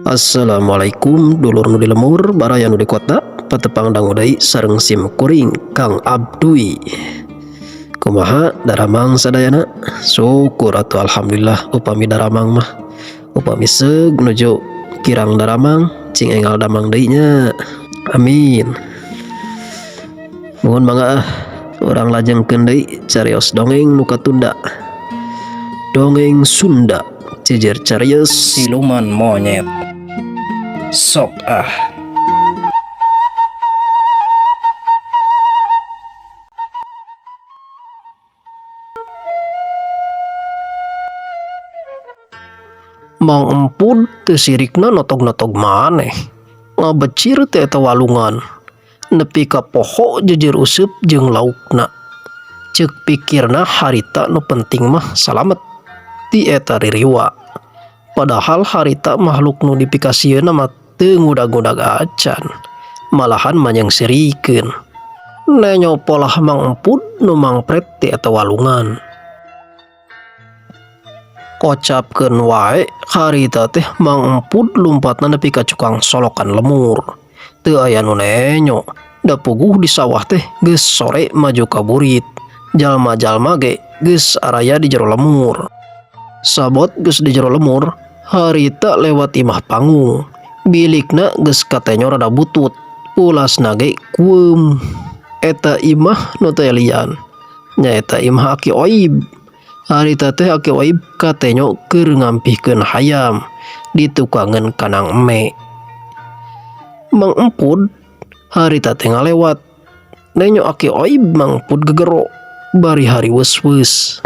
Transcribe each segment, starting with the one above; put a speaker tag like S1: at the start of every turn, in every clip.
S1: Assalamualaikum dulur nu di lemur baraya nu di kota patepang dangu deui sareng sim kuring Kang Abdui kumaha daramang sadayana syukur atuh alhamdulillah upami daramang mah upami seug nuju kirang daramang cing enggal damang deui nya amin mohon mangga ah urang lajengkeun deui carios dongeng nu katunda dongeng Sunda jejer carios
S2: Siluman monyet. Sok ah.
S1: Mang Empud teu sirikna notog-notog maneh ngabecir teh eta walungan nepi ka poho jejer useup jeung laukna ceuk pikirna harita nu penting mah salamet ti eta ririwa padahal harita makhluk nu dipikasieunna mah teu ngudag-ngudag acan malahan manyengserikeun nenyo polah Mang Empud nu mangpret ti eta walungan kocapkeun wae harita teh Mang Empud lumpatna nepi ka cukang solokan lemur teu aya nu nenyo da puguh di sawah teh geus sore maju ka burit jalma-jalma ge geus araya di jero lemur sabot geus di jero lemur harita lewat imah panggung bilikna geus katenyo rada butut ulasna ge kueum eta imah nu teu lian nyaeta imah Aki Oib harita teh Aki Oib katenyo keur ngampihkeun hayam ditukangeun kanang eme Mang Empud harita teh ngalewat nenyo Aki Oib Mang Empud gegero bari hariweus-weus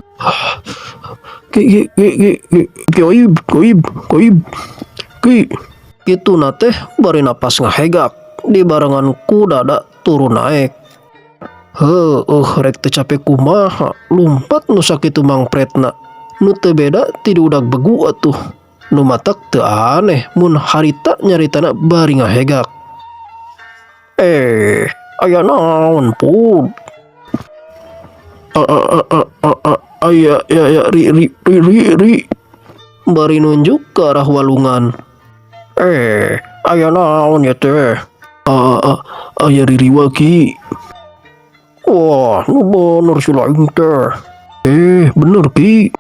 S3: Ki ki ki ki ki ki oib oib oib ki
S1: kituna teh bari napas ngahegak dibarengan ku dada turun naek heueuh rek teu cape kumaha lumpat nu sakitu mangpretna nu teu beda ti diudag begu atuh nu matak teu aneh mun harita nyaritana bari ngahegak eh aya naon Pud
S3: a a a a a a aya ya ya ri ri ri ri ri
S1: bari nunjuk ke arah walungan eh aya naon ya teh
S3: a a a aya ririwa ki
S1: wah nu bener si lain teh
S3: eh bener ki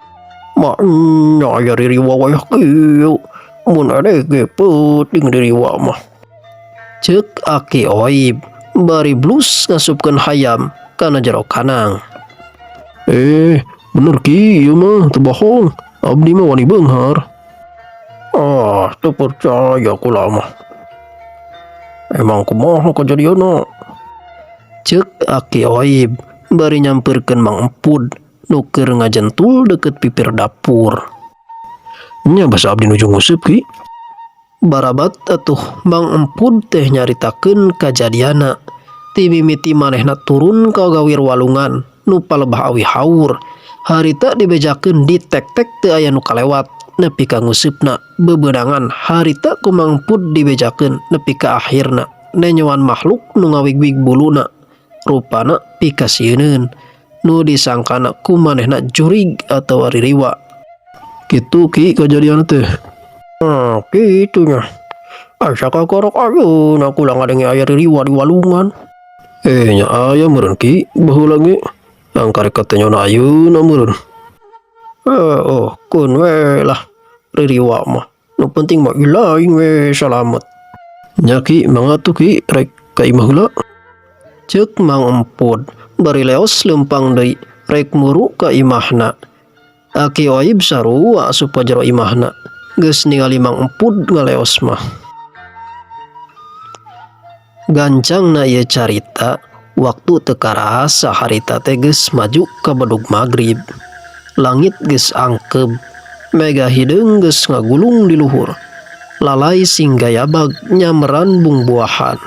S1: maknya aya ririwa wayah kieu mun ade ge peuting ririwa mah ceuk Aki Oib bari blus ngasupkeun hayam kana jero kanang
S3: eh bener ki ieu mah teu bohong abdi mah wani beunghar
S1: ah teu percaya kula mah emang kumaha kajadianna ceuk Aki Oib bari nyamperkeun Mang Empud nu keur ngajentul deket pipir dapur
S3: nya basa abdi nuju nguseup ki
S1: barabat atuh Mang Empud teh nyaritakeun kajadianna ti mimiti manehna turun ka gawir walungan nu palebah awi haur harita dibejakeun ditek-tek teu aya nu kalewat nepi ka nguseupna bebeunangan harita ku Mang Empud dibejakeun nepi ka akhirna nenyoan makhluk nu ngawig-wig buluna rupana pikasieuneun nu disangkana ku manehna jurig atawa ririwa
S3: kitu ki kajadian teh
S1: kitu nya asa kakorok ayeuna kula ngadenge aya ririwa di walungan
S3: eh nya aya meureun ki baheula ge angkare katenyona ayeuna meureun
S1: eh oh keun we lah ririwa mah nu penting mah ilaing we salamet
S3: nya ki mangga tuh ki rek ka imah heula
S1: ceuk Mang Empud bari leos leumpang deui rek muru ka imahna Aki Oib sarua asup ka jero imahna geus ningali Mang Empud ngaleos mah gancangna ieu carita waktu teu karasa harita teh geus maju ka bedug magrib langit geus angkeub mega hideung geus ngagulung di luhur lalai sing gayabag nyameran bungbuahan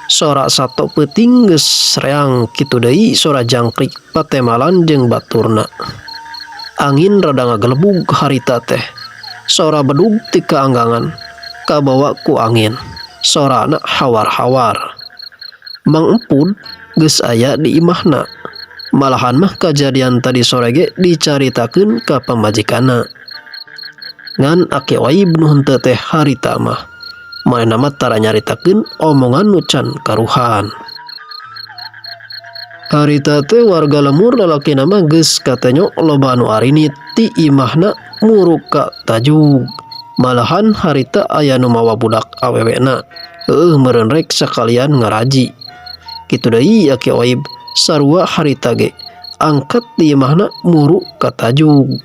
S1: sora sato peuting geus reang kitu deui sora jangkrik patemalan jeung baturna angin rada ngagelebug harita teh sora bedug ti kaanggangan kabawa ku angin sorana hawar-hawar Mang Empud geus aya di imahna malahan mah kajadian tadi sore ge dicaritakeun ka pamajikanna. Ngan Aki Oib nu henteu teh harita mah. Manehna mah tara nyaritakeun omongan nu can karuhan. Harita teh warga lembur lalakina mah geus katenyo loba anu arinit ti imahna muruk ka tajug. Malahan harita aya nu mawa budak awewena. Heueuh meureun rek sakalian ngaraji. Kitu deui Aki Oib, sarua harita ge angkat di imahna muru ka tajug.